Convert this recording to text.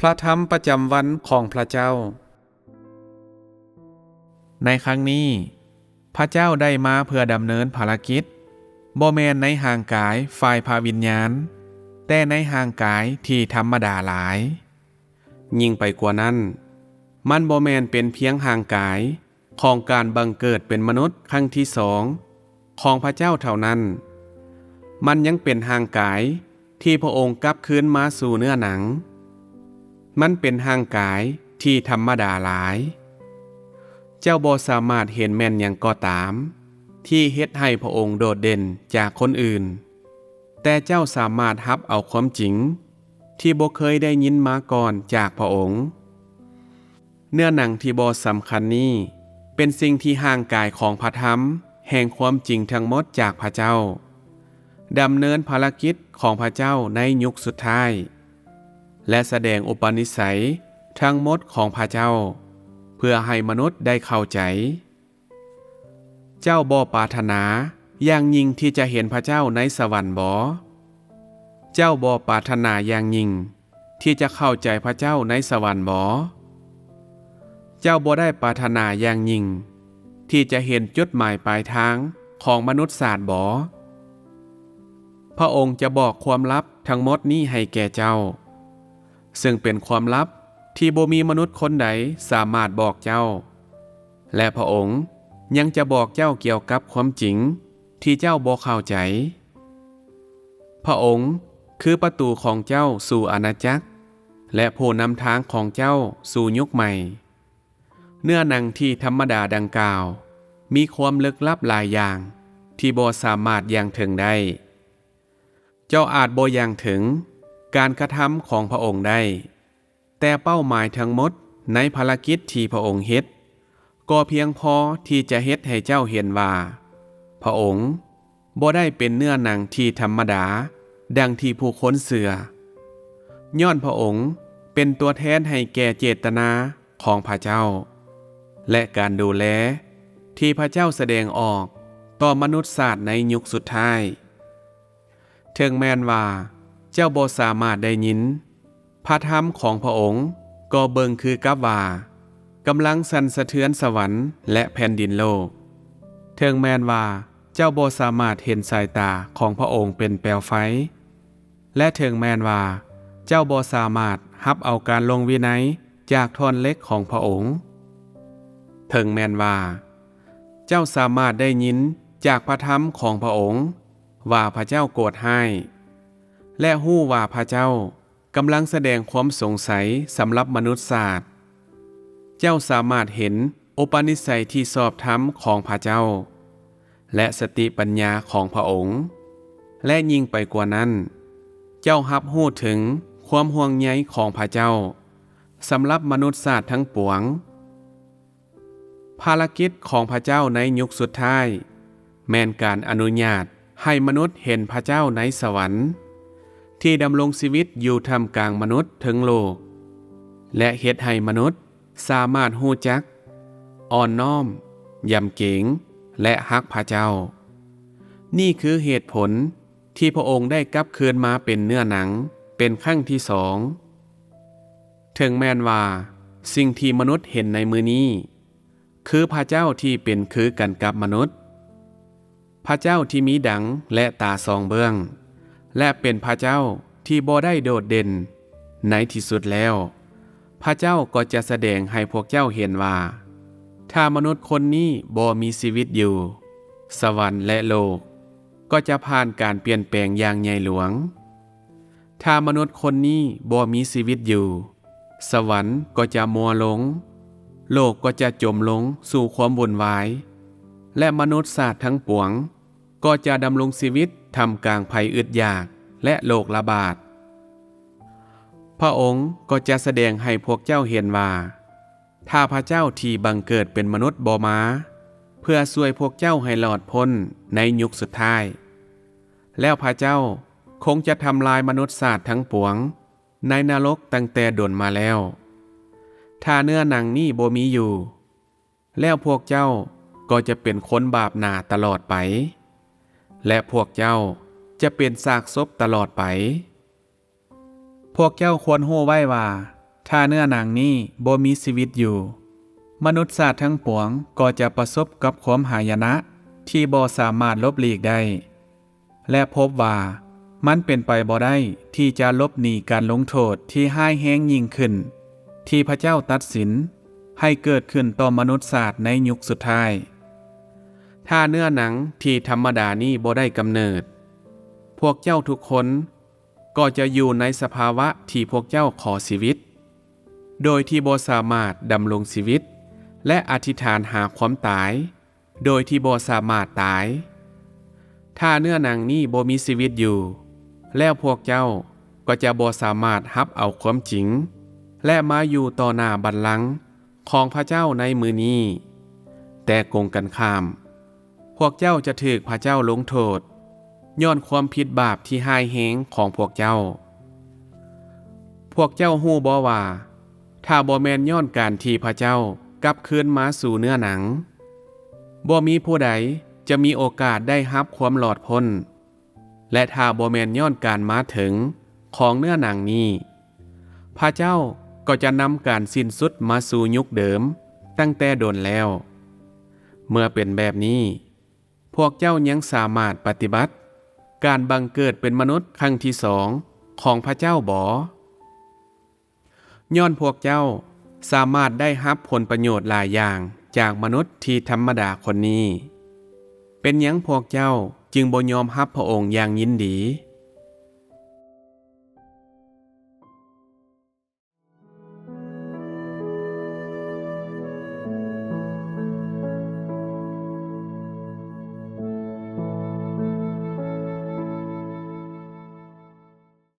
ພະທຳປະຈຳວັນຂອງພະເຈົ້າ. ໃນຄັ້ງນີ້, ພະເຈົ້າໄດ້ມາເພື່ອດຳເນີນພາລະກິດ, ບໍ່ແມ່ນໃນຮ່າງກາຍຝ່າຍພະວິນຍານ, ແຕ່ໃນຮ່າງກາຍທີ່ທຳມະດາຫຼາຍ. ຍິ່ງໄປກວ່ານັ້ນ, ມັນບໍ່ແມ່ນເປັນພຽງຮ່າງກາຍ ຂອງການບັງເກີດເປັນມະນຸດຄັ້ງທີສອງຂອງພະເຈົ້າເທົ່ານັ້ນ, ມັນຍັງເປັນຮ່າງກາຍທີ່ພະອົງກັບຄືນມາສູ່ເນື້ອໜັງ. ມັນເປັນຮ່າງກາຍທີ່ທຳມະດາຫຼາຍ. ເຈົ້າບໍ່ສາມາດເຫັນແມ່ນຫຍັງກໍຕາມທີ່ເຮັດໃຫ້ພະອົງໂດດເດັ່ນຈາກຄົນອື່ນ, ແຕ່ເຈົ້າສາມາດຮັບເອົາຄວາມຈິງທີ່ບໍ່ເຄີຍໄດ້ຍິນມາກ່ອນຈາກພະອົງ. ເນື້ອໜັງທີ່ບໍ່ສຳຄັນນີ້ ເປັນສິ່ງທີ່ຮ່າງກາຍຂອງພະທຳແຫ່ງຄວາມຈິງທັງໝົດຈາກພະເຈົ້າ, ດຳເນີນພາລະກິດຂອງພະເຈົ້າໃນຍຸກສຸດທ້າຍ, ແລະ ສະແດງອຸປະນິໄສທັງໝົດຂອງພະເຈົ້າ ເພື່ອໃຫ້ມະນຸດໄດ້ເຂົ້າໃຈ. ເຈົ້າບໍ່ປາດຖະໜາຢ່າງຍິ່ງທີ່ຈະເຫັນພະເຈົ້າໃນສະຫວັນບໍ? ເຈົ້າບໍ່ປາດຖະໜາຢ່າງຍິ່ງທີ່ຈະເຂົ້າໃຈພະເຈົ້າໃນສະຫວັນບໍ? ເຈົ້າບໍ່ໄດ້ປາດຖະໜາຢ່າງຍິ່ງທີ່ຈະເຫັນຈຸດໝາຍປາຍທາງຂອງມະນຸດຊາດບໍ? ພະອົງຈະບອກຄວາມລັບທັງໝົດນີ້ໃຫ້ແກ່ເຈົ້າ, ເຊິ່ງເປັນຄວາມລັບທີ່ບໍ່ມີມະນຸດຄົນໃດສາມາດບອກເຈົ້າ, ແລະ ພະອົງຍັງຈະບອກເຈົ້າກ່ຽວກັບຄວາມຈິງທີ່ເຈົ້າບໍ່ເຂົ້າໃຈ. ພະອົງຄືປະຕູຂອງເຈົ້າສູ່ອານາຈັກ, ແລະ ຜູ້ນຳທາງຂອງເຈົ້າສູ່ຍຸກໃໝ່. ເນື້ອໜັງທີ່ທຳມະດາດັ່ງກ່າວ ມີຄວາມເລິກລັບຫຼາຍຢ່າງທີ່ບໍ່ສາມາດຢ່າງເຖິງໄດ້. ເຈົ້າອາດບໍ່ຢ່າງເຖິງການກະທຳຂອງພະອົງໄດ້, ແຕ່ເປົ້າໝາຍທັງໝົດໃນພາລະກິດທີ່ພະອົງເຮັດ ກໍພຽງພໍທີ່ຈະເຮັດໃຫ້ເຈົ້າເຫັນວ່າ ພະອົງບໍ່ໄດ້ເປັນເນື້ອໜັງທີ່ທຳມະດາດັ່ງທີ່ຜູ້ຄົນເຊື່ອ, ຍ້ອນພະອົງເປັນຕົວແທນໃຫ້ແກ່ເຈດຕະນາຂອງພະເຈົ້າ ແລະ ການດູແລທີ່ພະເຈົ້າສະແດງອອກຕໍ່ມະນຸດຊາດໃນຍຸກສຸດທ້າຍ. ເຖິງແມ່ນວ່າເຈົ້າບໍ່ສາມາດໄດ້ຍິນ, ພະທຳຂອງພະອົງກໍເບິ່ງຄືກັບວ່າກຳລັງສັ່ນສະເທືອນສະຫວັນ ແລະ ແຜ່ນດິນໂລກ. ເຖິງແມ່ນວ່າເຈົ້າບໍ່ສາມາດເຫັນສາຍຕາຂອງພະອົງເປັນແປວໄຟ, ແລະ ເຖິງແມ່ນວ່າເຈົ້າບໍ່ສາມາດຮັບເອົາການລົງວິໄນຈາກທ່ອນເຫຼັກຂອງພະອົງ, ເຖິງແມ່ນວ່າເຈົ້າສາມາດໄດ້ຍິນຈາກພະທຳຂອງພະອົງວ່າພະເຈົ້າໂກດຮ້າຍ, ແລະ ຮູ້ວ່າພະເຈົ້າ ກຳລັງສະແດງຄວາມສົງໄສສຳລັບມະນຸດຊາດ. ເຈົ້າສາມາດເຫັນອຸປະນິໄສທີ່ຊອບທຳຂອງພະເຈົ້າ ແລະ ສະຕິປັນຍາຂອງພະອົງ, ແລະ ຍິ່ງໄປກວ່ານັ້ນ, ເຈົ້າຮັບຮູ້ເຖິງຄວາມຫ່ວງໃຍຂອງພະເຈົ້າສຳລັບມະນຸດຊາດທັງປວງ. ພາລະກິດຂອງພະເຈົ້າໃນຍຸກສຸດທ້າຍ ແມ່ນການອະນຸຍາດໃຫ້ມະນຸດເຫັນພະເຈົ້າໃນສະຫວັນ ທີ່ດຳລົງຊີວິດຢູ່ທ່າມກາງມະນຸດເທິງໂລກ ແລະ ເຮັດໃຫ້ມະນຸດສາມາດຮູ້ຈັກ, ອ່ອນນ້ອມ, ຢຳເກງ ແລະ ຮັກພະເຈົ້າ. ນີ້ຄືເຫດຜົນທີ່ພະອົງໄດ້ກັບຄືນມາເປັນເນື້ອໜັງເປັນຄັ້ງທີສອງ. ເຖິງແມ່ນວ່າສິ່ງທີ່ມະນຸດເຫັນໃນມື້ນີ້ ຄືພະເຈົ້າທີ່ເປັນຄືກັນກັບມະນຸດ, ພະເຈົ້າທີ່ມີດັງ ແລະ ຕາສອງເບື້ອງ, ແລະ ເປັນພະເຈົ້າທີ່ບໍ່ໄດ້ໂດດເດັ່ນ, ໃນທີ່ສຸດແລ້ວ, ພະເຈົ້າກໍຈະສະແດງໃຫ້ພວກເຈົ້າເຫັນວ່າ ຖ້າມະນຸດຄົນນີ້ບໍ່ມີຊີວິດຢູ່, ສະຫວັນ ແລະ ໂລກ ກໍຈະຜ່ານການປ່ຽນແປງຢ່າງໃຫຍ່ຫຼວງ. ຖ້າມະນຸດຄົນນີ້ບໍ່ມີຊີວິດຢູ່, ສະຫວັນກໍຈະມົວລົງ, ໂລກກໍຈະຈົມລົງສູ່ຄວາມວຸ່ນວາຍ, ແລະ ມະນຸດຊາດທັງປວງກໍຈະດຳລົງຊີວິດທ່າມກາງໄພອຶດຢາກ ແລະ ໂລກລະບາດ. ພະອົງກໍຈະສະແດງໃຫ້ພວກເຈົ້າເຫັນວ່າ ຖ້າພະເຈົ້າທີ່ບັງເກີດເປັນມະນຸດບໍ່ມາ ເພື່ອຊ່ວຍພວກເຈົ້າໃຫ້ລອດພົ້ນໃນຍຸກສຸດທ້າຍ, ແລ້ວພະເຈົ້າຄົງຈະທຳລາຍມະນຸດຊາດທັງປວງໃນນະລົກຕັ້ງແຕ່ດົນມາແລ້ວ. ຖ້າເນື້ອໜັງນີ້ບໍ່ມີຢູ່, ແລ້ວພວກເຈົ້າກໍຈະເປັນຄົນບາບໜ້າຕະຫຼອດໄປ, ແລະ ພວກເຈົ້າຈະເປັນຊາກສົບຕະຫຼອດໄປ. ພວກເຈົ້າຄວນຮູ້ໄວ້ວ່າ ຖ້າເນື້ອໜັງນີ້ບໍ່ມີຊີວິດຢູ່, ມະນຸດຊາດທັງປວງກໍຈະປະສົບກັບຄວາມຫາຍະນະທີ່ບໍ່ສາມາດຫຼົບຫຼີກໄດ້ ແລະ ພົບວ່າມັນເປັນໄປບໍ່ໄດ້ທີ່ຈະຫຼົບໜີການລົງໂທດທີ່ຮ້າຍແຮງຍິ່ງຂຶ້ນ ທີ່ພະເຈົ້າຕັດສິນໃຫ້ເກີດຂຶ້ນຕໍ່ມະນຸດຊາດໃນຍຸກສຸດທ້າຍ. ຖ້າເນື້ອໜັງທີ່ທຳມະດານີ້ບໍ່ໄດ້ກຳເນີດ, ພວກເຈົ້າທຸກຄົນກໍຈະຢູ່ໃນສະພາວະທີ່ພວກເຈົ້າຂໍຊີວິດ ໂດຍທີ່ບໍ່ສາມາດດຳລົງຊີວິດ ແລະ ອະທິຖານຫາຄວາມຕາຍ ໂດຍທີ່ບໍ່ສາມາດຕາຍ. ຖ້າເນື້ອໜັງນີ້ບໍ່ມີຊີວິດຢູ່, ແລ້ວພວກເຈົ້າກໍຈະບໍ່ສາມາດຮັບເອົາຄວາມຈິງ ແລະ ມາຢູ່ຕໍ່ໜ້າບັນລັງຂອງພະເຈົ້າໃນມື້ນີ້. ແຕ່ກົງກັນຂ້າມ, ພວກເຈົ້າຈະຖືກພະເຈົ້າລົງໂທດ ຍ້ອນຄວາມຜິດບາບທີ່ຮ້າຍແຮງຂອງພວກເຈົ້າ. ພວກເຈົ້າຮູ້ບໍ່ວ່າ ຖ້າບໍ່ແມ່ນຍ້ອນການທີ່ພະເຈົ້າກັບຄືນມາສູ່ເນື້ອໜັງ, ບໍ່ມີຜູ້ໃດຈະມີໂອກາດໄດ້ຮັບຄວາມລອດພົ້ນ. ແລະ ຖ້າບໍ່ແມ່ນຍ້ອນການມາເຖິງຂອງເນື້ອໜັງນີ້, ພະເຈົ້າກໍຈະນຳການສິ້ນສຸດມາສູ່ຍຸກເດີມຕັ້ງແຕ່ດົນແລ້ວ. ເມື່ອເປັນແບບນີ້, ພວກເຈົ້າຍັງສາມາດປະຕິບັດການບັງເກີດເປັນມະນຸດຄັ້ງທີສອງຂອງພະເຈົ້າບໍ? ຍ້ອນພວກເຈົ້າສາມາດໄດ້ຮັບຜົນປະໂຫຍດຫຼາຍຢ່າງຈາກມະນຸດທີ່ທຳມະດາຄົນນີ້, ເປັນຫຍັງພວກເຈົ້າຈຶ່ງບໍ່ຍອມຮັບພະອົງຢ່າງຍິນດີ